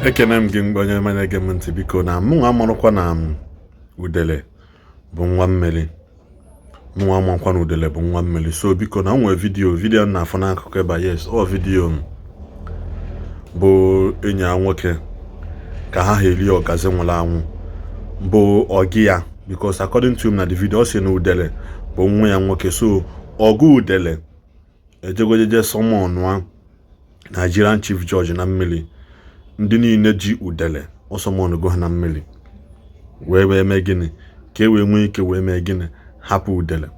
Ekene m gị mgbe onye ọma na-ege m ntị. Biko, na mụnwa amarụkwa na m Udele bụ nwa mmiri. Mụnwa amakwa na Udele bụ nwa mmiri. So biko, na nwee video m na-afụ n'akụkụ ebe a. Yes, ọ video m bụ enyi ya nwoke ka ha eri ọgazi nwụrụ anwụ bụ ọgị ya, because according to him na the video, ọ sị na Udele bụ nwa ya nwoke. So ọgụ Udele ejegojeje summonụa Nigerian Chief Judge na mmiri, ndị niile ji Udele ọ summonụgo ha na mmiri wee mee gịnị? Ka e wee nwee ike wee mee gịnị? Hapụ Udele.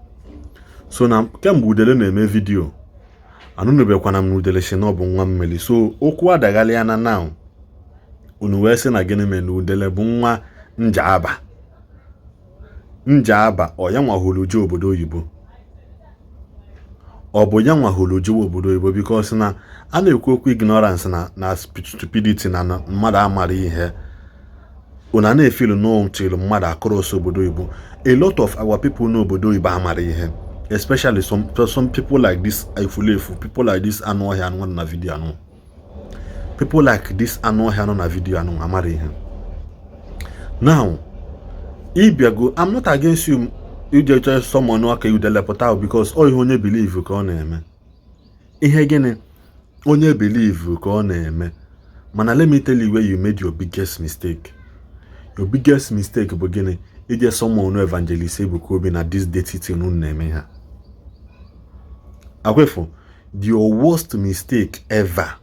So na kemgbe Udele na-eme video, anụnụbekwana m na Udele si na ọ bụ nwa mmiri. So okwu adaghalị ya na now unu wee sị na gịnị mere na Udele bụ nwa Njaba. Njaba ọ ya nwa hụrụ je obodo oyibo? Ọ bụ ya nwa hụrụ jewe obodo oyibo? Because na a na-ekwu okwu ignorance na stupidity na mmadụ amara ihe, unu a na-efilu n'otil mmadụ across obodo oyibo. A lot of our people n'obodo oyibo amara ihe, especially some people like this efulefu, people like this anụ ọhịa anụ nọ na video anụ, people like this anụ ọhịa nọ na video anụ amara ihe. Now ịbịago, I'm not against you ije chọọ summon aka Udele pụta, because ọ ihe onye believe ka ọ na-eme. Ihe gịnị onye believe ka ọ na-eme. Mana let me tell you where you made your biggest mistake. Your biggest mistake bụ gịnị? Ije summon Evangelist Ebuka Obi na this dirty thing unu na-eme ha akwefu. Your worst mistake ever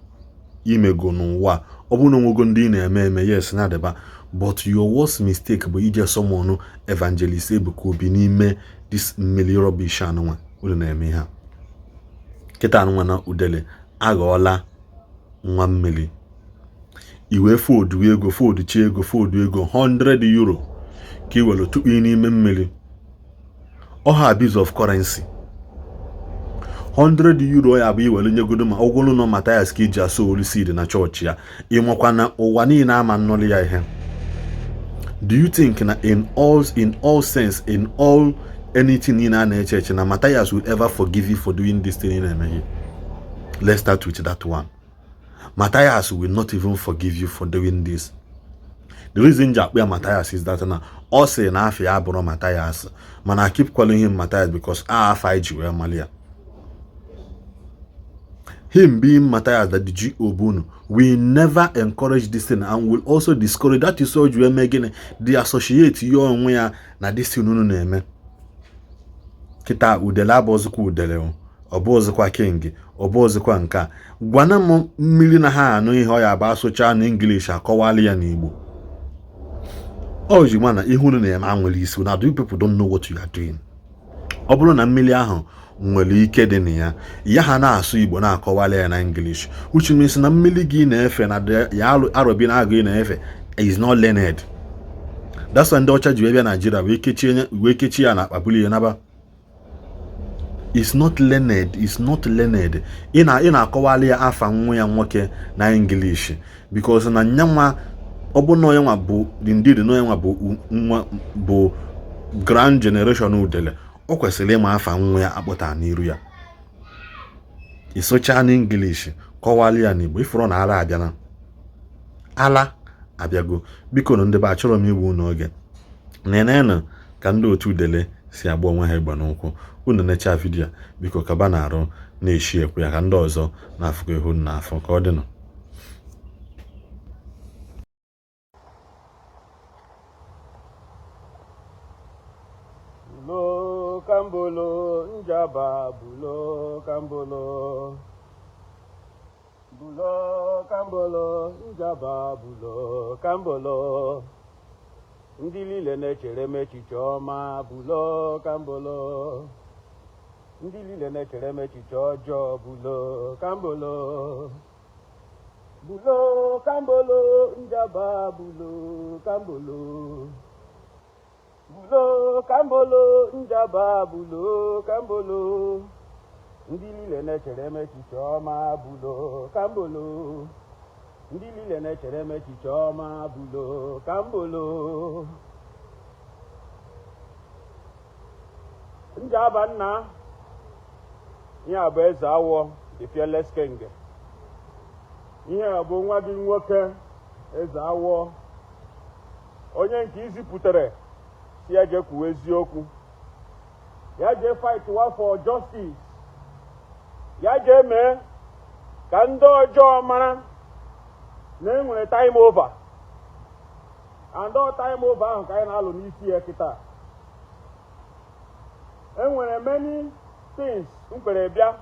imego n'ụwa, ọ bụrụ na onwego ndị ị na-eme eme, yes, na-adịba, but your worst mistake bụ ije summon Evangelist Ebuka Obi n'ime this mmiri rubbish anụnwa unu na-eme ha kịta anụnwa. Na Udele aghọọla nwa mmiri, iwee fodu ego, foduchi ego, fodu ego €100 ka i were tukpu n'ime mmiri. Ọha abuse of currency. €100 ya bụ iwere nyegodo ma ụgwọlụ nọ Mathias ka iji asụ olu seed na chọọchị ya. Ịmakwa na ụwa niile ama nnọlụ ya ihe. Do you think na in all sense, in all anything niile a na-eche eche, na Matthias will ever forgive you for doing this thing ị na-eme? Let's start with that one. Matthias will not even forgive you for doing this. The reason ji akpụ ya Matthias is that na ọ sị na afọ ya abụrụ Matthias, mana I keep calling him Matthias because a afọ anyị ji wee mali ya. Him being Matthias, that the G.O. Bunu will never encourage this thing and will also discourage that. Is all. Ji eme gịnị? The associate ya onwe ya na this thing unu na-eme kịta. Udele abụọzikwa Udele, ọ bụ ọzọkwa king, ọ bụ ọzọkwa nke a. Gwana m mmiri na ha anụ ihe ọ ya bụ asụcha na English, akọwala ya n'Igbo. Ọ ji ma na ihe unu na-eme anwere isi na do people don't know what you are doing. Ọ bụrụ na mmiri ahụ nwere ike dị na ya, ya ha na-asụ Igbo na-akọwala ya na English, which means na mmiri gị na-efe na ya arọbi na agụ ị na-efe is not learned. That's why ndị ọcha ji wee bịa Naijiria wee kechie ya na akpa buli ya naba. Is not learned, is not learned. Ị na-akọwali ya afa nwa ya nwoke na English because na nyanwa, ọ bụ na onye nwa bụ indeed na onye nwa bụ nwa bụ grand generation Udele, o kwesịrị ịma afa nwa ya akpụta n'iru ya. Ịsụcha na English, kọwali ya n'Igbo, ifuru na ala abịana, ala abịago. Biko na ndị be, achọrọ m igbu unu oge. Nenenụ ka ndị otu Udele si agba onwe ha egbe n'ụkwụ. Unu necha video, biko kaba na-arụ na-eshi ekwe ya ka ndị ọzọ na-afụkọ ihu na afọ ka ọ dịnụ. Bulo kambolo njaba, bulo kambolo, bulo kambolo njaba, bulo kambolo. Ndị niile na-echere m echiche ọma, bulo kambolo. Ndị niile na-echere m echiche ọjọọ, bulo kambolo, bulo kambolo njaba, bulo kambolo, bulo kambolo njaba, bulo kambolo. Ndị niile na-echere m echiche ọma, bulo kambolo. Ndị niile na-echere m echiche ọma, bulo kambolo. Njaba nna ihe a bụ eze awọ, the fearless king. Ihe a bụ nwa gị nwoke. Eze Awọ, onye nke izipụtara si ya jee kwuo eziokwu, ya jee fight war for justice, ya jee mee ka ndị ọjọọ mara na e nwere time over, and all time over ahụ ka anyị na-alụ n'isi ya kịta. Enwere many things m kwere bịa,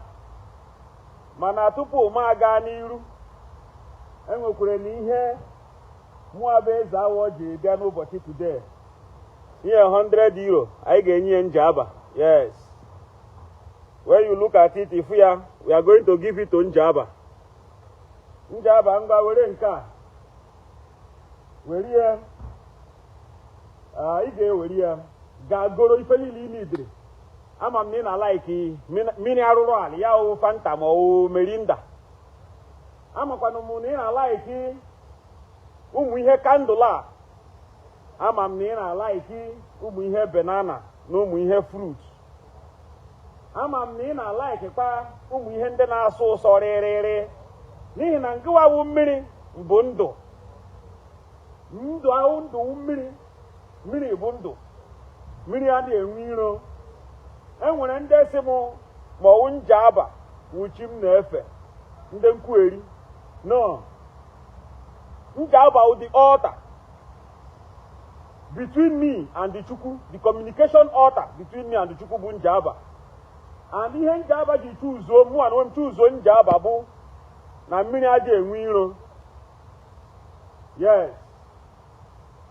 mana tupu m aga n'iru, enwekwara na ihe mụa bụ Eze Awọ ji bịa n'ụbọchị today. Ihe €100 anyị ga-enye ya Njaba. Yes, when you look at it, ifu ya, we are going to give it to Njaba. Njaba, ngwa, were nke a, were ya. Ị ga-ewere ya gaa goro ife niile ị nidiri. Ama m na ị na-alike mmiri arụrụ ala ya wụ Fanta ma ọ wụ Mirinda. Amakwanụ m na ị na-alike ụmụ ihe candle a. Ama m na ị na-alike ụmụ ihe banana na ụmụ ihe fruit. Ama m na ị na-alikekwa ụmụ ihe ndị na-asụ ụsọ rịrịrị, n'ihi na ngịwawu mmiri bụ ndụ. Ndụ ahụ, ndụ mmiri, mmiri bụ ndụ. Mmiri adịghị enwe iro. Enwere ndị si m ma ọwụ Njaba wuchi m na-efe ndị nkwueri no. Njaba wụ the altar between me and the Chukwu, the communication altar between me and the Chukwu bụ Njaba. And ihe Njaba ji chuzuo mụ na onwe m chuzuo Njaba bụ na mmiri adịghị enwe iro. Yes,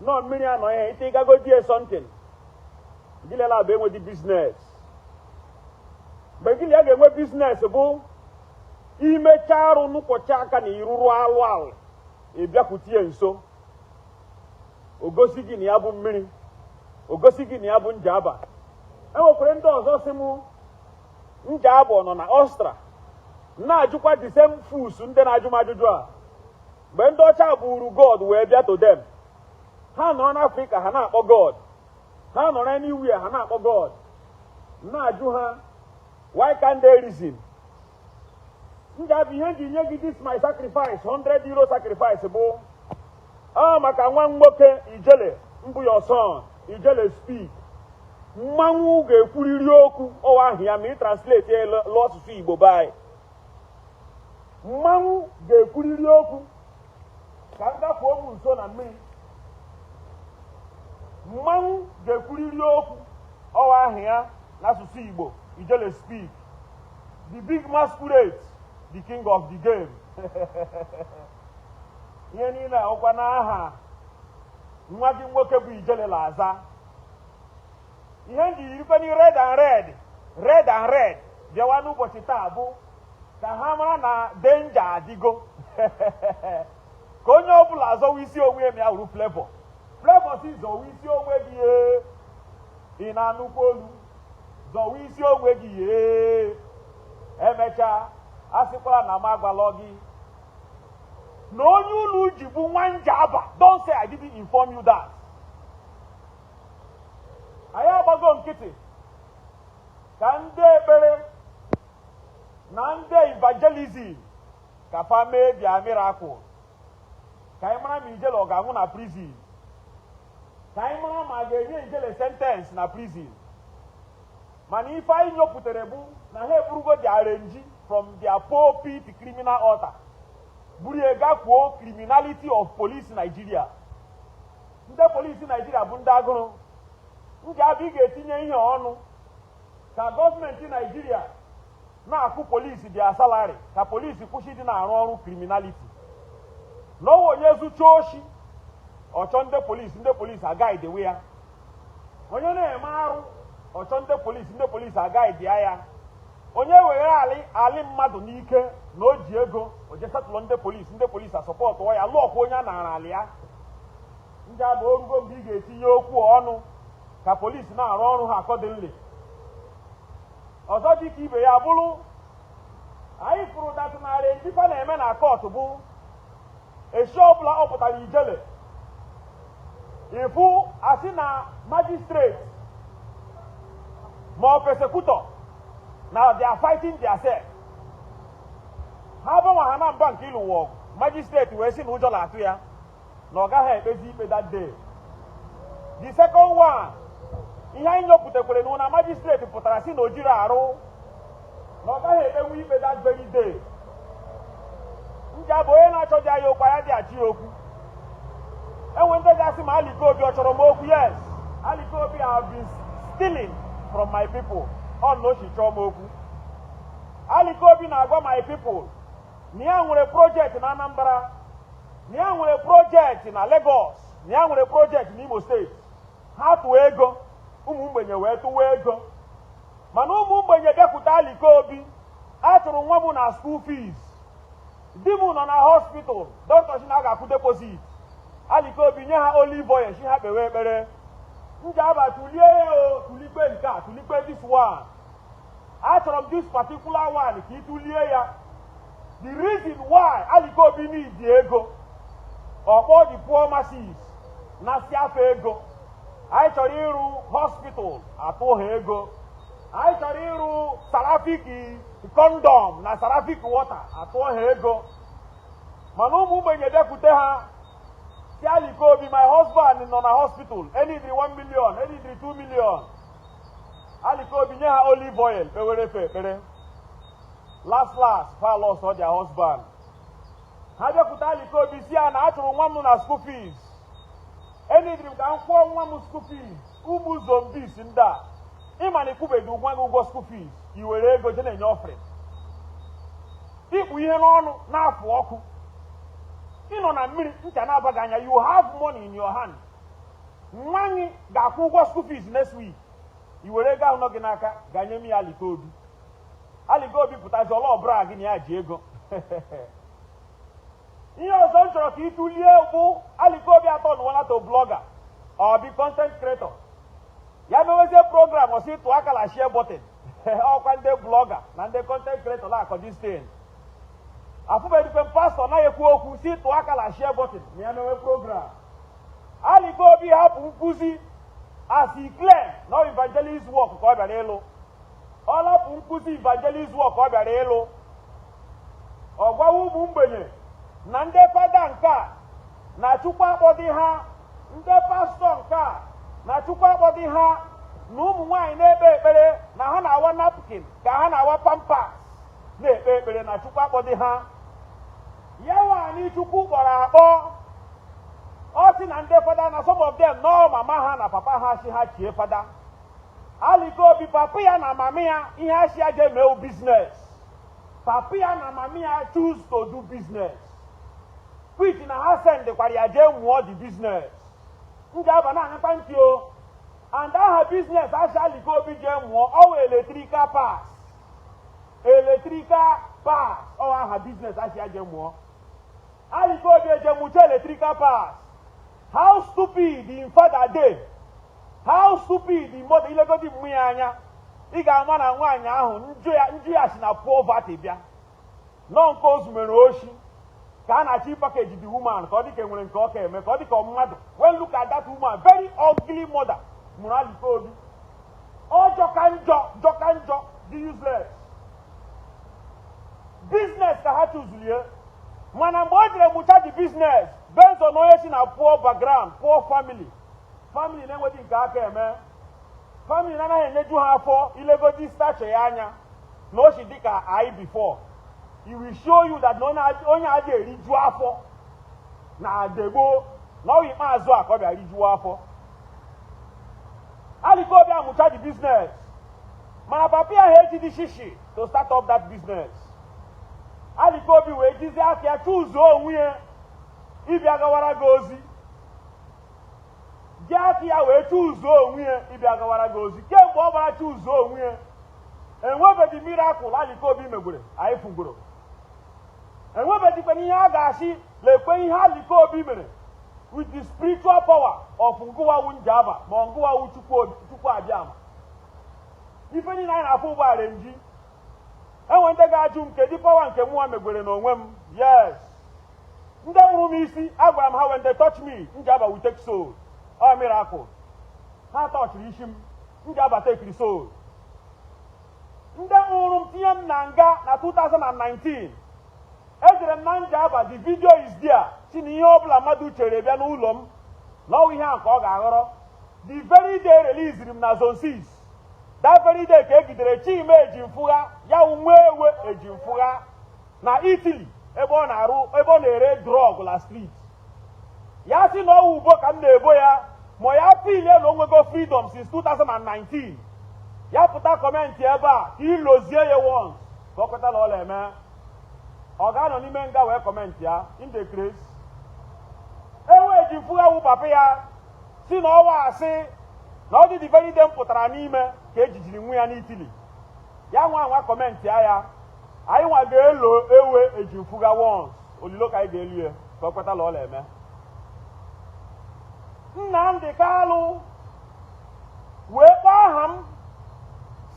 nọ mmiri anọ ihe ite ịgago die something gịlela bụ enwedị business. Mgbe gịnị ya ga-enwe business bụ imecha arụ nụkwọcha aka na iruru alụ alụ, ịbịakwutie nso, o gosi gị na ya bụ mmiri, o gosi gị na ya bụ Njaba. E nwekwara ndị ọzọ si mụ Njaba ọ nọ na Austria. Na-ajụkwa the same fools ndị na-ajụ m ajụjụ a: mgbe ndị ọcha buru God wee bịa to them, ha nọrọ n'Afrịka, ha na-akpọ God, ha nọrọ anywhere, ha na-akpọ God. Na-ajụ ha, why can't they reason? Njaba, ihe ji nye gị this my sacrifice, €100 sacrifice, bụ ọ maka nwa m nwoke Ijele mbụ, your son Ijele Speak. Mmanwụ ga-ekwuriri okwu ọwa ahụ ya ma ị translate ya lụọ asụsụ Igbo be anyị. Mmanwụ ga-ekwuriri okwu ka m gafuo m nso na mmiri. Mmanwụ ga-ekwuriri okwu ọwa ahụ ya n'asụsụ Igbo. Ijele Speak, the big masquerade, the king of the game. Ihe niile ọkwa n'aha nwa gị nwoke bụ Ijele la-aza. Ihe m ji yirikweni red and red, red and red bịawa n'ụbọchị taa bụ ka ha mara na danger adịgo, ka onye ọbụla azọwa isi onwe ya ma ya wuru Flavour. Flavour si zọwa isi onwe gị ye. Ị na-anụkwa olu? Zọwa isi onwe gị ye. Emechaa, a sịkwara na m agwalọ gị na onye ụlọ ji bụ nwa Njaba. Don't say I didn't inform you that. Anyị agbago nkịtị ka ndị ekpere na ndị evangelism ka fa mee their miracle, ka anyị mara ma Ijele ọ ga-anwụ na prison, ka anyị mara ma a ga-enye Ijele sentence na prison. Mana ife anyị nyopụtara bụ na ha eburugo the arrange from their pulpit criminal altar, buru ya gakwuo criminality of police Nigeria. Ndị polisi Nigeria bụ ndị agụrụ. Njaba, ị ga-etinye ihe ọnụ ka gọọmenti Naijiria na-akwụ polisi their salary, ka polisi kwụsị ịdị na-arụ ọrụ criminality. N'ọnwa onye zucha oshi, ọchọ ndị polisi, ndị polisi aga idewe ya. Onye na-eme arụ, ọchọ ndị polisi, ndị polisi aga idea ya. Onye were alị alị mmadụ n'ike na o ji ego o je settle ndị polisi, ndị polisi asupportụọ ya, lụọkwa onye a nara alị ya. Ndị abụ orugo mgbe ị ga-etinye okwu ọnụ ka polisi na-arụ ọrụ ha accordingly. Ọzọ dị ka ibe ya bụrụ, anyị fụrụ that narị njifa na-eme na court bụ esi ọbụla ọ pụtara Ijele ifu asị na magistrate ma ọ prosecutor na they are fighting their ha gbanwe ha na mba nke ịlụwa ọgụ. Magistrate wee sị na ụjọ na-atụ ya. Na ọ gaghị ekpezi ikpe that day. The second one, ihe anyị nyopụtakwere na na magistrate pụtara si na o jiri arụ, na ọ gaghị ekpenwu ikpe that very day. Nja bụ onye na-achọghị anya okwu anya dị achị ya okwu. Enwe ndị ga-asị ma Alike Obi ọ chọrọ m okwu. Yes, Alike Obi have been stealing from my people. Ọ na ochi chọọ m okwu. Alike Obi na-agwa my people na ya nwere project na Anambra, na ya nwere project na Lagos, na ya nwere project n'Imo Steeti. Ha tụọ ego, ụmụ mgbenye wee tụwa ego. Mana ụmụ mgbenye bịakwute Alike Obi, atụrụ nwa m na school fees, di m nọ na hospital, doctor si na a ga-akwụ deposit. Alike Obi nye ha olive oil, si ha kpewe ekpere. Njaba, tụlie ya o, tụlikpe nke a, tụlikpe this one. Achọrọ m this particular one ka ị tụlie ya. The reason why Alike Obi need ego, ọkpọ the poor masses na si afọ ego. Anyị chọrọ ịrụ hospital, atụ ha ego. Anyị chọrọ ịrụ Seraphic condom na Seraphic water, atụọ ha ego. Mana ụmụ mgbenye bịakwute ha si, "Alike Obi, my husband nọ na hospital, enidiri 1 million, enidiri 2 million." Alike Obi nye ha olive oil, kpewere fe ekpere. Last last, fa lost their husband. Ha bịakwute Alike Obi si ya na achụrụ nwa m na school fees, enidiri m ka m kwụọ nwa m school fees. Ụmụ zombies ndị a, ịma na ịkwụbeghị nwa gị ụgwọ school fees, i were ego je na-enye offering, ikpu ihe n'ọnụ na-afụ ọkụ, ịnọ na mmiri ncha na-aba gị anya. You have money in your hand, nwa gị ga-akwụ ụgwọ school fees next week, i were ego ahụ nọ gị n'aka ganye m ya. Alike Obi, Alike Obi pụtazi ọla ọbụla gị na ya ji ego. Ihe ọzọ m chọrọ ka ị tụlie bụ Alike Obi atọ nụwala to blogger ọ bụ content creator. Ya mewezie program, ọsị tụọ aka na share button. Ọkwa ndị blogger na ndị content creator na-akọ this thing. Afụbedikwe pastọ naghị ekwu okwu si tụọ aka na share button na ya mewe program. Alike Obi hapụ nkụzi, as he claim na evangelist work ka ọ bịara ịlụ. Ọ lapụ nkụzi evangelist work ọ bịara ịlụ, ọ gwawa ụmụ mgbenye na ndị fada nke a na Chukwu akpọdị ha, ndị pastọ nke a na Chukwu akpọdị ha, na ụmụ nwaanyị na-ekpe ekpere na ha na-awa napkin ka ha na-awa Pampers na-ekpe ekpere, na Chukwu akpọdị ha. Ya nwaanyị Chukwu kpọrọ akpọ, ọ sị na ndị fada na some of them nọọ mama ha na papa ha si ha chie fada. Alike Obi, papa ya na mama ya, ihe ha si ya jee mee business. Papa ya na mama ya choose to do business, which na ha sendịkwara ya jee mụọ the business. M ga-aba na-aṅakwa ntị o. And aha business asị Alike Obi jee mụọ ọwa electrical parts. Electrical parts ọwa aha business asị ya jee mụọ. Alike Obi eje mụcha electrical parts. How stupid in father dey, how stupid in mother! Ilegodi mmụ ya anya, ị ga-ama na nwaanyị ahụ njụ ya, njụ ya si na poverty bịa nọ. Nke ozu mere oshi ka a na-achọ package the woman ka ọ dị ka enwere nke ọ ka eme ka ọ dị ka mmadụ. When look at that woman, very ugly mother mụrụ Alike Obi. Ọ jọka njọ, jọka njọ, dị useless. Business ka ha chụzulie. Mana mgbe o jere mụcha the business, based on onye si na poor background, poor family, family na-enweghị nke aka eme, family na-anaghị enyeju ha afọ, ilegodi stature ya anya na o si dịka anyị before, he will show you that na onye adịghị eriju afọ na adegbo na ọ ikpeazụ a ka ọ bịa rijuo afọ. Alike Obi amụcha the business, mana papa ya ha ejidi shishi to start up that business. Alike Obi wee jizie aka ya chụzuo onwe ya ịbịa gawara gị ozi, ji aka ya wee chụzuo onwe ya ịbịa gawara gị ozi. Kemgbe ọ gbara chụzuo onwe ya, enwebeghị miracle Alike Obi megwere anyị fugoro. Enwebedikwana ihe a ga-asị lekwe ihe Alike Obi mere with the spiritual power of ngụwawu Njaba ma ngụwawu Chukwu Abịama. Ife niile anyị na-afụ ụgbọala nji enwe ndị ga-ajụ m, kedu power nke mụnwa megwere n'onwe m? Yes, ndị nwụrụ m isi, agwara m ha, when they touch me, Njaba will take soul. Ọ miracle. Ha tọchiri isi m, Njaba take soul. Ndị nwụrụ m tinye m na nga na 2019, Ejere m na Njaba, the video is there, si na ihe ọbụla mmadụ chere bịa n'ụlọ m na ọwụ ihe ahụ ka ọ ga-aghọrọ. The very day released m na Zone 6, that very day ka egidere Chima Ejimfụgha, ya wụ nwa ewe Ejimfụgha na Italy, ebe ọ na-arụ, ebe ọ na-ere drug la street. Ya sị na ọwụ ubo ka m na-ebo ya, ma ya filie na onwego freedom since 2019. Ya pụta comment ebe a ka ilozie ya once, ka ọ kweta na ọ na-eme. Ọ ga-anọ n'ime nga wee comment ya in the craze. Ewe Ejimfụgha wụ papa ya si na ọwa asị na ọ dị. The very day m pụtara n'ime ka ejijiri nwa ya n'Italy. Ya nwa nwa comment ya, anyị nwa ga-elo ewe Ejimfụgha once, olilo ka anyị ga-elu ya ka ọ kweta na ọ na-eme. Nnamdị Kalụ wee kpọọ aha m,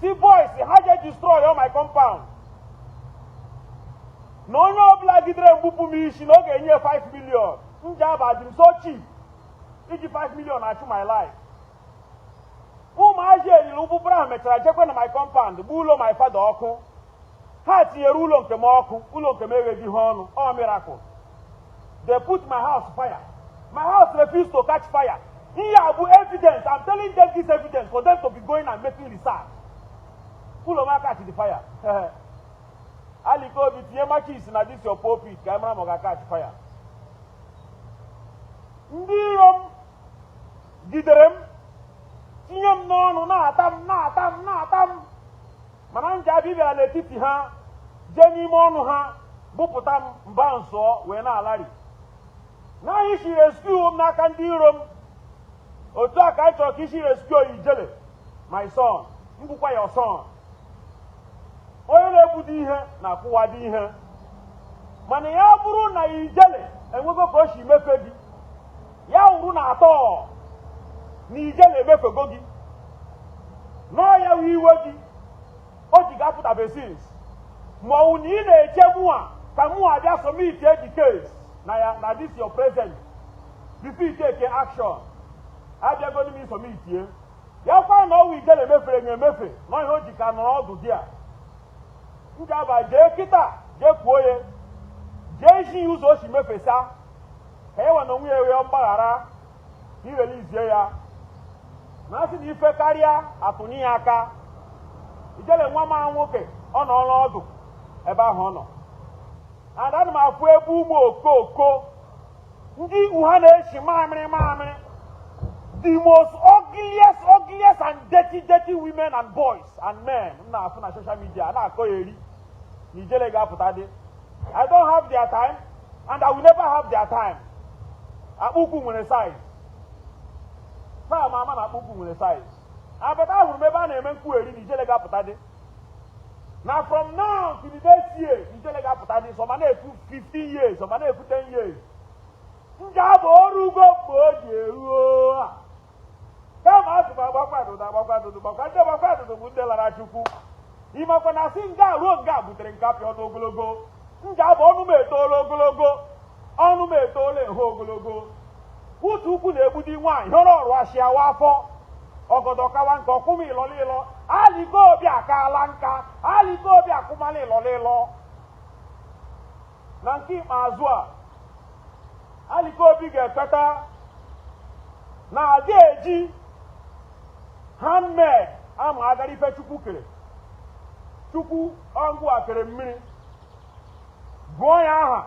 si boys ha je destroy all my compound, na onye ọbụla gidere mgbupụ m isi na ọ ga-enye 5 million. Njaba dị m so cheap iji 5 million achụ my life. Ụmụazị eriri ụbụbara ahụ mechara jekwe na my compound gbuo ụlọ my father ọkụ. Ha tinyere ụlọ nke m ọkụ, ụlọ nke m egheghị ihe ọnụ. Ọ miracle. They put my house fire, my house refused to catch fire. Ihe a bụ evidence. I'm telling them this evidence for them to be going and making research. Ụlọ m catch the fire. Alike Obi, tinye matches na this your pulpit ka anyị mara ma ọ ga-catch fire. Ndị iro m gidere m, tinye m n'ọnụ, na-ata m, na-ata m, na-ata m, mana Njabi bịara n'etiti ha, jee n'ime ọnụ ha bupụta m mba nsọ wee na-alari. Na anyị si rescue m n'aka ndị iro m, otu a ka anyị chọrọ ka isi rescue Ijele my son, mbụkwa your son. Onye na-ebudo ihe na-akwụwado ihe, mana ya bụrụ na Ijele enwego ka o si mefe gị, ya wuru na atọ na Ijele emefego gị nọọ, ya wụ iwe gị o ji ga-apụtabe since, ma ọ wụ na ị na-eche mụa ka mụa bịa submit the case na ya na this your present before you take action. Abịagodi m submit ye ya kwa na ọwụ Ijele emefere ga emefe na ihe o ji ka nọrọ ọdụ dị a. Njaba, jee kịta, jee kwuo ya, jee isi ya ụzọ o si mefesa, ka ya nwe na onwe ya wee mgbaghara ka irelizie ya. Na asị na ife karịa atụnye ya aka. Ijele nwa ma nwoke ọ nọ n'ọdụ ebe ahụ ọ nọ. And ana m afụ ebe ụmụ okoko ndị ihu ha na-eshi mamịrị mamịrị, the most ugliest, ugliest and dirty, dirty women and boys and men m na-afụ na social media na-akọ ya eri na Ijele ga-apụta dị. I don't have their time and I will never have their time. Akpa ukwu nwere size taa, ma ama na akpa ukwu nwere size. Abata ahụrụ m ebe a na-eme nkwugheri na Ijele ga-apụta dị, na from now till the next year Ijele ga-apụta dị. So ma na-ekwu 15 years, ma na-ekwu 10 years. Njaba orugo mgbe o ji eruo a kama azụ m agbakwa adụdụ, agbakwa adụdụ, gbakwa ndị gbakwa adụdụ bụ ndị lara Chukwu. Ịmakwa na asị nga ruo nga butere nkapị ọnụ ogologo. Njaba ọnụ m etoola ogologo, ọnụ m etoola eho ogologo. Utu ukwu na-egbudi nwaanyị hụrụ ọrụ ashiawa afọ ọgọdọ kawa nke ọkwụma ịlọlịlọ. Aligo Obi akaala nka, Aligo Obi akwụmala ịlọlịlọ. Na nke ikpeazụ a, Aligo Obi ga-ekweta na adị eji handmade ama agara ife Chukwu kere. Chukwu ọngụ a kere mmiri, gụọ ya aha.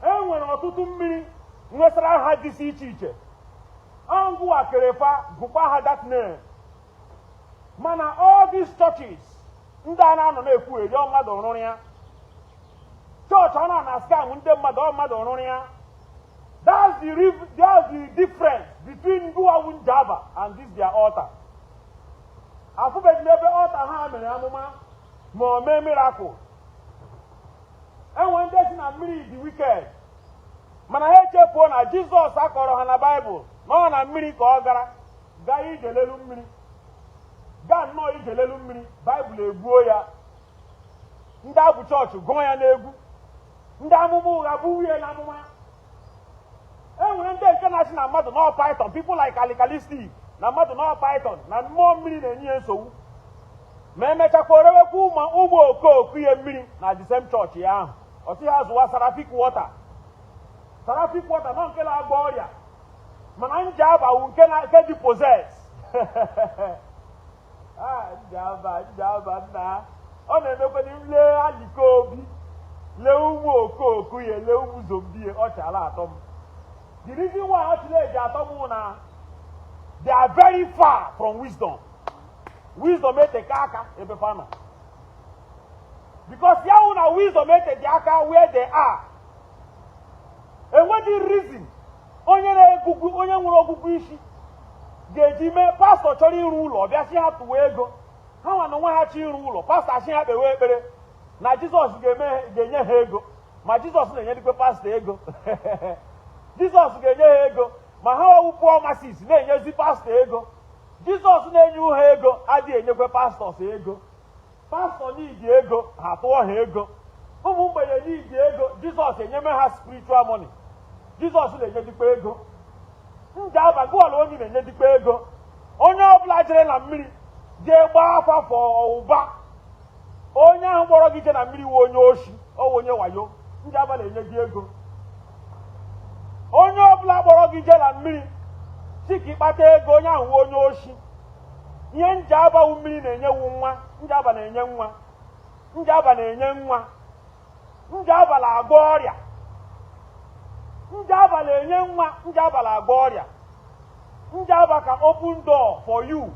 E nwere ọtụtụ mmiri nwesara aha dịsị iche iche. Ọngụ a kere fa, gụkwa ha that name. Mana all these churches ndị a na-anọ na-ekwu eri, ọ mmadụ rụrụ ya. Chọọchị ọ na-ana scam ndị mmadụ, ọ mmadụ rụrụ ya. That's the difference between Nguawu Njaba and this their altar. Afụbeghị m ebe altar ha mere amụma ma o mee miracle. Enwe ndị si na mmiri dị wicked, mana ha echefuo na Jizọs akọrọ ha na Baịbụl na ọ na mmiri ka ọ gara gaa ije lelu mmiri, gaa nnọọ ije lelu mmiri. Baịbụl egbuo ya, ndị abụ chọọchị gụọ ya n'egwu, ndị amụma ụgha bụ nwunye na amụma. E nwere ndị nke na-asị na mmadụ nọ python, people like alikalistic, na mmadụ nọ python, na mmụọ mmiri na-enye ya nsogbu, ma emechakwa orewekwa ụmụ ụmụ okooko ihe mmiri na the same chọọchị ya ahụ. Ọ sị ha zụwa seraphic water. Seraphic water nọ nke na-agwọ ọrịa, mana Njaba wu nke na nke dị possess. Ah, Njaba, Njaba nna, ọ na-emekwa nle Aliko Obi, lee ụmụ okooko ya, lee ụmụ zombie, ọ chala atọ m. The reason why ọ chịrị eji atọ m na they are very far from wisdom. Wisdom eteka aka ebe fa nọ, because ya hụ na wisdom etedị aka where they are, enweghị reason onye na-egugu, onye nwere ọgụgụ isi ga-eji mee. Pastọ chọrọ ịrụ ụlọ, bịa sị ha tụwa ego. Ha nwa na onwe ha chọ ịrụ ụlọ, pastọ asị ha kpewe ekpere na Jizọs ga-eme, ga-enye ha ego. Ma Jizọs na-enyedikwe pastọ ego, Jizọs ga-enye ha ego. Ma ha wupụọ masses na-enyezi pastọ ego. Jizọs na-enye ha ego adịghị enyekwe pastors ego. Pastọ n'iji ego, ha tụọ ha ego. Ụmụ mgbeinye n'iji ego, Jizọs enyeme ha spiritual money. Jizọs na-enyedikwa ego. Njaba gụọla onye na-enyedikwa ego. Onye ọbụla jere na mmiri jee gbaa afa fọ ụba, onye ahụ kpọrọ gị je na mmiri wụ onye oshi, ọ wụ onye wayo. Njaba na-enye gị ego. Onye ọbụla kpọrọ gị je na mmiri si ka ịkpata ego, onye ahụ wụ onye oshi. Ihe Njaba wụ mmiri na-enyewu nwa. Njaba na-enye nwa. Njaba na-enye nwa. Njaba na-agwọ ọrịa. Njaba na-enye nwa. Njaba na-agwọ ọrịa. Njaba ka open door for you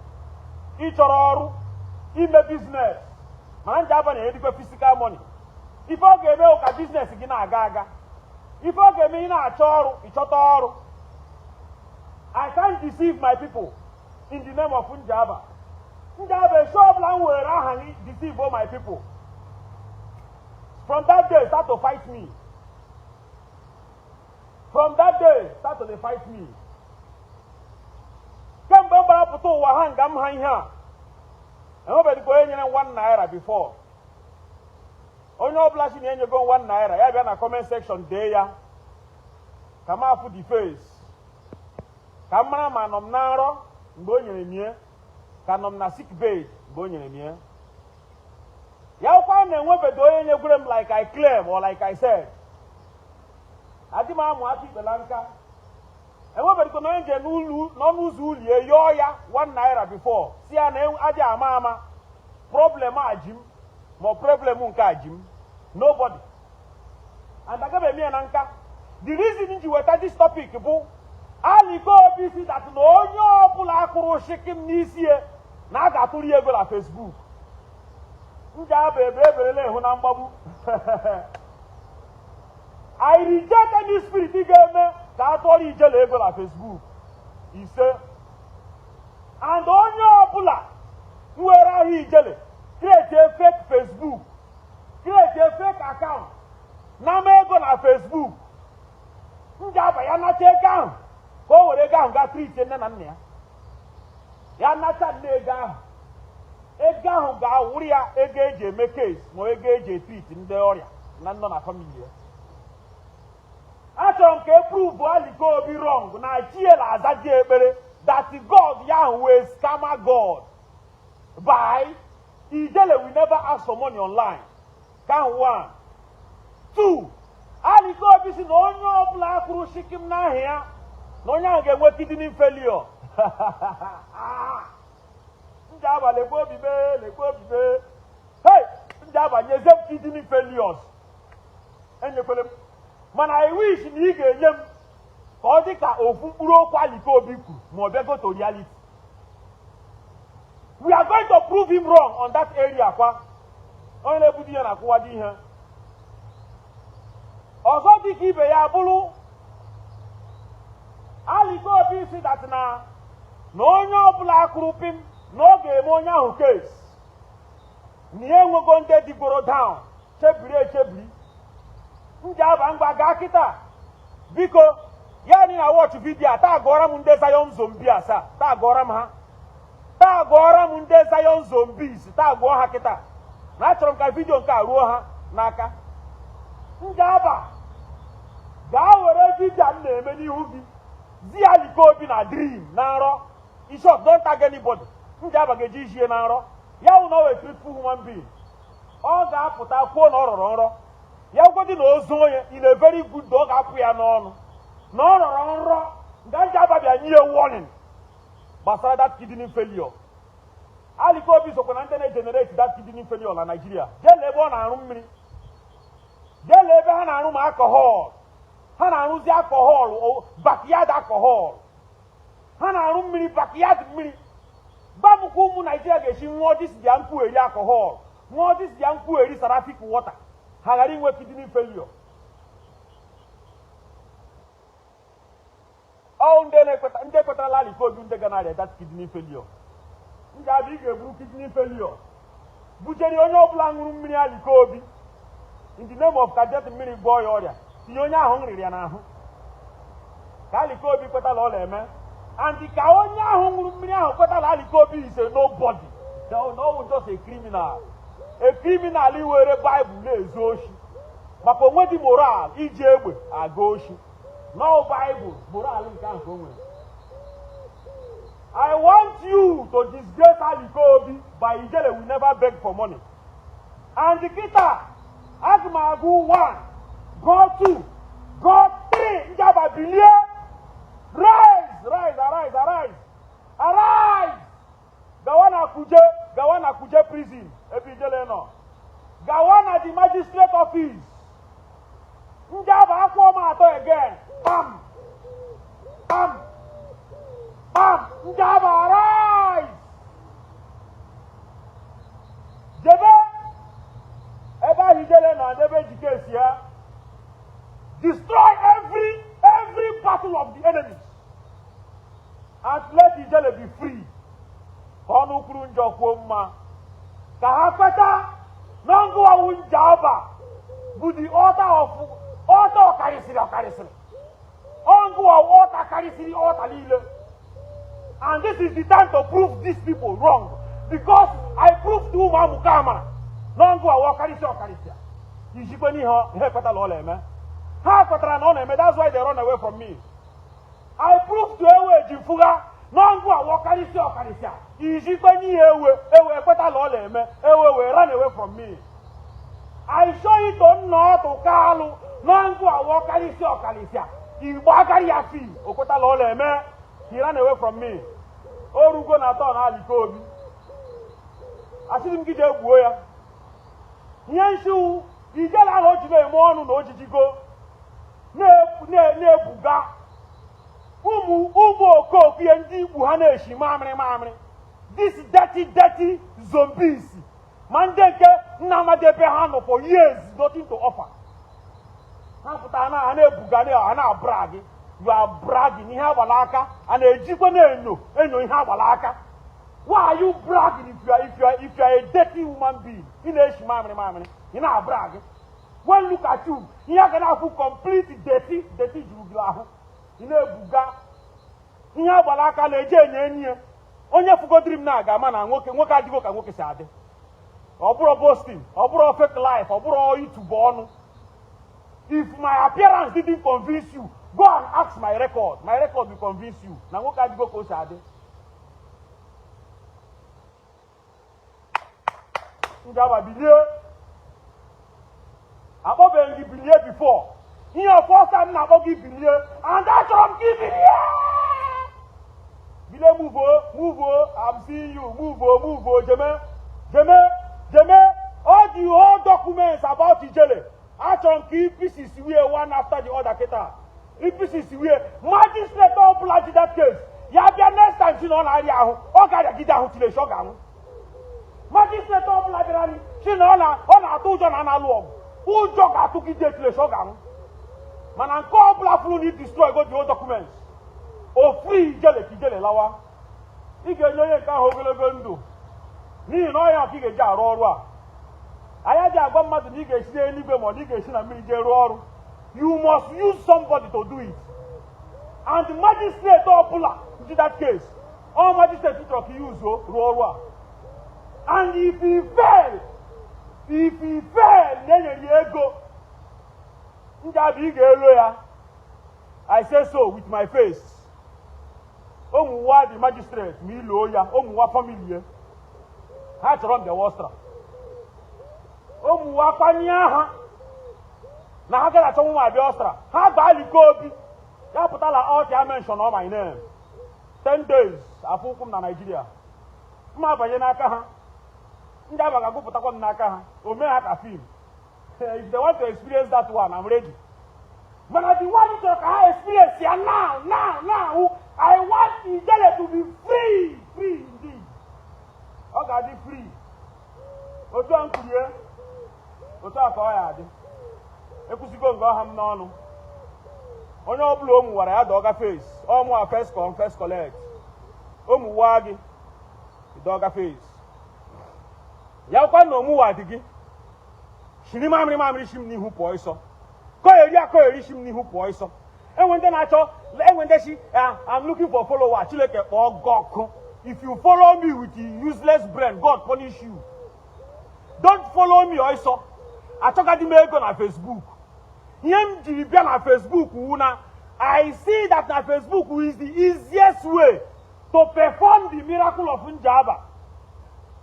ịchọrọ ọrụ, ime business. Mana Njaba na-enyedikwa physical money. Ife ọ ga-eme bụ ka business gị na-aga aga. Ife ọ ga-eme, ị na-achọ ọrụ, ịchọta ọrụ. I can't deceive my people in the name of Njaba. Njaba esi ọbụla m were aha gị deceive all my people, from that day start to fight me. From that day start to dey fight me. Kemgbe m gbara pụta ụwa, ha nga m ha ihe a, enwebeghịkwa onye nyere m ₦1 before. Onye ọbụla si na enyego m ₦1, ya bịa na comment section dee ya ka m afụ the face, ka m mara ma nọ m na nrọ mgbe o nyere m ihe, ka nọ m na sick bed mgbe o nyere m ihe. Ya kwa na enwebeghị onye nyegwere m like I claim or like I said. Adị m amụ aka ikpela nka. Enwebeghị na onye nje n'ọnụ ụzọ ulie yọọ ya ₦1 before, si ya na adị ama ama problem a ji m, ma ọ problem nke a ji m. Nobody. And agaghị eme ya na nka. The reason m ji weta this topic bụ Aliko Obi si that na onye ọbụla akụrụ shikim n'isi ya na a ga-atụrụ ya ego na Facebook. M ga-aba ebe eberela ịhụ na mgbagbu. I reject any spirit ga-eme ka a tụọrọ Ijele ego na Facebook ise. And onye ọbụla nwere aha Ijele create a fake Facebook, create a fake account, nama ego na Facebook, m ga-aba ya nacha ego ahụ, ka o were ego ahụ gaa treat nne na nna ya. Ya nacha nne ego ahụ, ego ahụ ga-awụrụ ya ego eji eme case, ma ego eji etreat ndị ọrịa na nọ na family ya. Achọrọ m ka e prove Aliko Obi wrong na Chiela azaji ekpere, that God ya ahụ wee scammer God by Ijele will never ask for money online. Ka one, two, Aliko Obi si na onye ọbụla akụrụ shikim n'aha ya, na onye ahụ ga-enwe kidney failure. Njaba, lekwa obi mee, lekwa obi mee. Hey, Njaba, nyezie m kidney failures. Enyekwele m, mana I wish na ị ga-enye m ka ọ dị ka ofu mkpụrụ okwu Aliko Obi kwuru, ma ọ bịago to reality. We are going to prove him wrong on that area. Kwa onye na-ebudo ihe na-akwụwado ihe ọzọ dị ka ibe ya bụrụ Aliko Obi si that na onye ọbụla akụrụ pim, na ọ ga-eme onye ahụ case, na ya enwego ndị dịgoro down chebiri echebiri. Njaba, ngwa, gaa kịta, biko. Ya ni na watch video a, taa gụọrọ m ndị Zion zombie asaa. Taa gụọrọ m ha, taa gụọrọ m ndị Zion zombies, taa gụọ ha kịta, na achọrọ m ka video nke a ruo ha n'aka. Njaba, gaa were video m na-eme n'ihu gị zi Aliko Obi na dream, na nrọ. In short, don't tag anybody. Njaba ga-eji ijie na nrọ ya wụ na ọ wee truthful human being, ọ ga-apụta kwuo na ọ rọrọ nrọ. Ya gwagodi na ozu onye in a very good day, ọ ga-apụ ya n'ọnụ na ọ rọrọ nrọ nga Njaba bịa nye warning gbasara that kidney failure. Alike Obi sokwa na ndị na-egenerate that kidney failure na Nigeria. Jee lee ebe ọ na-arụ mmiri, jee lee ebe ha na-arụ ma alcohol, ha na-arụzi alcohol, backyard alcohol, ha na-arụ mmiri, backyard mmiri. Gbamụkwa ụmụ Naijiria ga-esi ṅụọ this their nkwugheri alcohol, ṅụọ this their nkwugheri seraphic water, ha ghara inwe kidney failure. Ọ ndị na-ekweta, ndị ekwetarala Alike Obi, ndị ga na-arịa that kidney failure. Njaba, ị ga-eburu kidney failure bujere onye ọbụla ṅụrụ mmiri Alike Obi in the name of kajet mmiri gwọọ ya ọrịa, tinye onye ahụ nrịrị ya n'ahụ ka Alike Obi kwetala ọ na-eme, and ka onye ahụ ṅụrụ mmiri ahụ kwetala Alike Obi is a nobody, no, no, just a criminal, a criminal iwere Bible na-ezu oshi maka onwe dị moral iji egbe aga oshi. No Bible moral nke ahụ ka o nwere. I want you to disgrace Alike Obi by Ijele will never beg for money. And kịta aga m agụ 1, go 2, go 3. Njaba, bilie, rise, rise, arise, arise, arise. Gawa na Kuje, gawa na Kuje prison ebe Ijele nọ, gawa na the magistrate office. Njaba, akwụọ m atọ again, pam pam pam. Njaba, arise, jebe ebe ahụ Ijele nọ, ebe ejike esi ya. Destroy every battle of the enemies and let Ijele be free. Ka ọnụ kwuru njọ kwuo mma, ka ha kweta na ngụwawu Njaba bụ the author of ọta ọkarịsịrị ọkarịsịrị, ọngụwawu ọta karịsịrị ọta niile. And this is the time to prove these people wrong, because I proved to ụmụ amụka amara na ngụwawu ọkarịsị ọkarịsị. Ijikwe n'ihe ha ekwetala ọ na-eme, ha kwetara na ọ na-eme. That's why they run away from me. I prove to ewe ji mfụgha na ngụ awọ karịsịa ọkarịsịa, ijikwe n'ihe ewe ewe ekwetala ọ na-eme, ewe wee run away from me. I show it to nna ọtụ kalụ na ngụ awọ karịsịa ọkarịsịa, igbo akarị ya fi o kwetala ọ na-eme, he ran away from me. O rugo na atọ na Alike Obi, asịrị m gị jee gbuo ya. Ihe nsiwu Ijele ahụ o ji na-eme ọnụ na ojijigo na-ebuga ụmụ ụmụ okooko ihe ndị ikpu ha na-eshi mamịrị mamịrị, this dirty dirty zombies, ma ndị nke nna amadị ebe ha nọ for years, nothing to offer. Ha pụtara na ha na-ebuga ha na-abrag. You are bragging ihe agbala aka a na-ejikwa na-enyo enyo ihe agbala aka. Why are you bragging if you are a dirty human being? Ị na-eshi mamịrị mamịrị, ị na-abrag. When look at you, ihe a ga na-afụ complete dirty dirty juru gị ahụ. Ị na-ebuga ihe agbara aka na-eji enye enyi ya. Onye fugodiri m na-aga ama na nwoke nwoke adịgo ka nwoke si adị. Ọ bụrụ boasting, ọ bụrụ fake life, ọ bụrụ ịtụbọ ọnụ. If my appearance didn't convince you, go and ask my record. My record will convince you na nwoke adịgo ka o si adị. Njaba, bilie. Akpọbeghị gị bilie before. Ihe first time na-akpọ gị bilie, and achọrọ m ka ị bilie. Bilie, move o, move o. I'm seeing you. Move o, move o. Jeme, jeme, jeme. All the whole documents about Ijele, achọrọ m ka i pieces wee one after the other kịta. I pieces wee magistrate ọbụla ji that case ya bịa next time si na ọ na-arịa ahụ, ọ ga-arịagide ahụ till ọ ga-anwụ. Magistrate ọbụla bịara si na ọ na-atụ ụjọ na a na-alụ ọgụ, ụjọ ga-atụgide till ọ ga-anwụ. Mana nke ọbụla fụrụ na i destroy go the whole documents, o free Ijele ka Ijele lawa. Ị ga-enye onye nke ahụ ogologo ndụ, n'ihi na ọya ka ị ga-eji arụ ọrụ a. Anya ji agwa mmadụ na ị ga-esi n'eluigwe ma ọ na ị ga-esi na mmiri jee rụọ ọrụ. You must use somebody to do it. And magistrate ọbụla ji that case, all magistrate chọrọ ka use rụọ ọrụ a. And if he fail, if he fail na enyere ya ego, Njaba, ị ga-elo ya. I say so with my face. Ụmụnwa the magistrate ma iloo ya, ụmụnwa family ya ha chọrọ mbịawa ọstra, ụmụnwa kwanye ha. Na ha gara achọ nwa abịa ọstra ha gbaa Aliko Obi ya pụtala ọtị ya mention all my name. 10 days afọ ụkwụ m na Nigeria, mma abanye n'aka ha. Ndị aba ga-agụpụtakwa m n'aka ha, o mee ha ka film. If they want to experience that one, I'm ready. Mana the one chọrọ ka ha experience ya now now now, I want Ijele to be free, free indeed. Ọ ga-adị free. Otu a m kwurie, otu a ka ọ ya adị. Ekwusigo nke ọha m n'ọnụ. Onye ọbụla o mụwara ya dọga face ọmụa, first come, first collect. O mụwa gị, dọga face ya kwa na omuwa dị gị shiri mamịrị mamịrị shi m n'ihu pụọ ịsọ kọgheri akọgheri shi m n'ihu pụọ ịsọ. Enwe ndị na-achọ, enwe ndị shi, "I'm looking for follower." Chineke kpọọ gị ọkụ. If you follow me with the useless brain, God punish you. Don't follow me ọsọ. Achọgadị m ego na Facebook. Ihe m jiri bịa na Facebook wu na I see that na Facebook is the easiest way to perform the miracle of Njaba,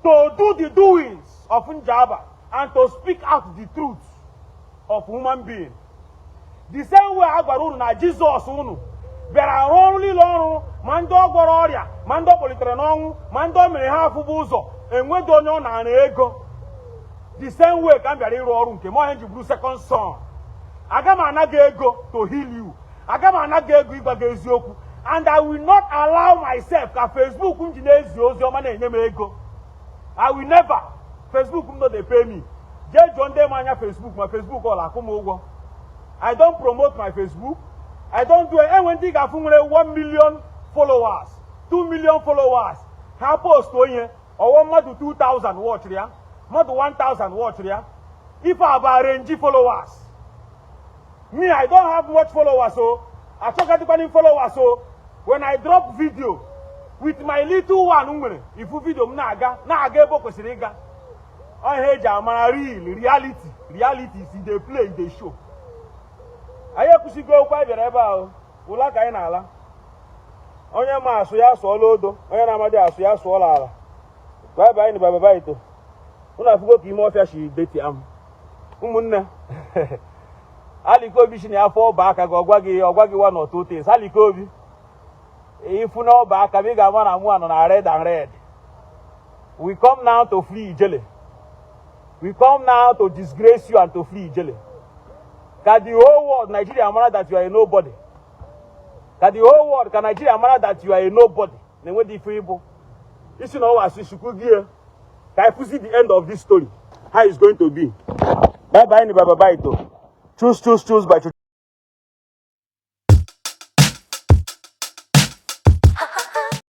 to do the doings of Njaba and to speak out the truth of human being. The same way a gwara unu na Jizọs unu bịara rụọ ọrụ niile ọrụ, ma ndị ọ gwọrọ ọrịa, ma ndị ọ kpọlitere n'ọnwụ, ma ndị o mere ha afụbụ ụzọ, enweghị onye ọ na-ara ego. The same way ka m bịara ịrụ ọrụ nke m onye ji bụrụ second son. Aga m ana gị ego to heal you, aga m ana gị ego ịgwa gị eziokwu, and I will not allow myself ka Facebook m ji na-ezi ozi ọma na-enye m ego. I will never. Facebook m no dey pay me. Jee jụọ ndị m anya Facebook, ma Facebook ọla akwụ m ụgwọ. I don't promote my Facebook. I don't do. Enwe ndị ga-afụ nwere 1 million followers, 2 million followers, ha post onye ọwọ mmadụ 2000 watchịrị ya, mmadụ 1000 watchịrị ya. Ife a bụ arrange followers. Me, I don't have much followers, so achọgadịkwana followers. So when I drop video with my little one m nwere, ifu video m na-aga na-aga ebe o kwesịrị ịga. Ọ ihe eji amara real reality. Reality is dey play, dey show. Anyị ekwusigo okwu. Anyị bịara ebe ahụ ụla ka anyị na-ala. Onye ma asụ ya sụọla odo, onye na-amadị asụ ya sụọla ala. Bye bye, bye bye to unu. Afụgo ka ime ọfịa si deti am. Ụmụnne, Aliko Obi si na ya fọ ọba aka gị, ọgwa gị, ọgwa gị one or two things. Aliko Obi, ifu na ọba aka m, ị ga-ama na mụ nọ na red and red. We come now to free Ijele. We come now to disgrace you and to free Ijele, ka the whole world, Nigeria, mara that you are a nobody. Ka the whole world, ka Nigeria mara that you are a nobody. Na-enwedị ife ịbụ isi na ọwa asụ chukwu gị. Ka I see the end of this story, how it's going to be. Bye bye, bye bye to choose, choose, choose by choose.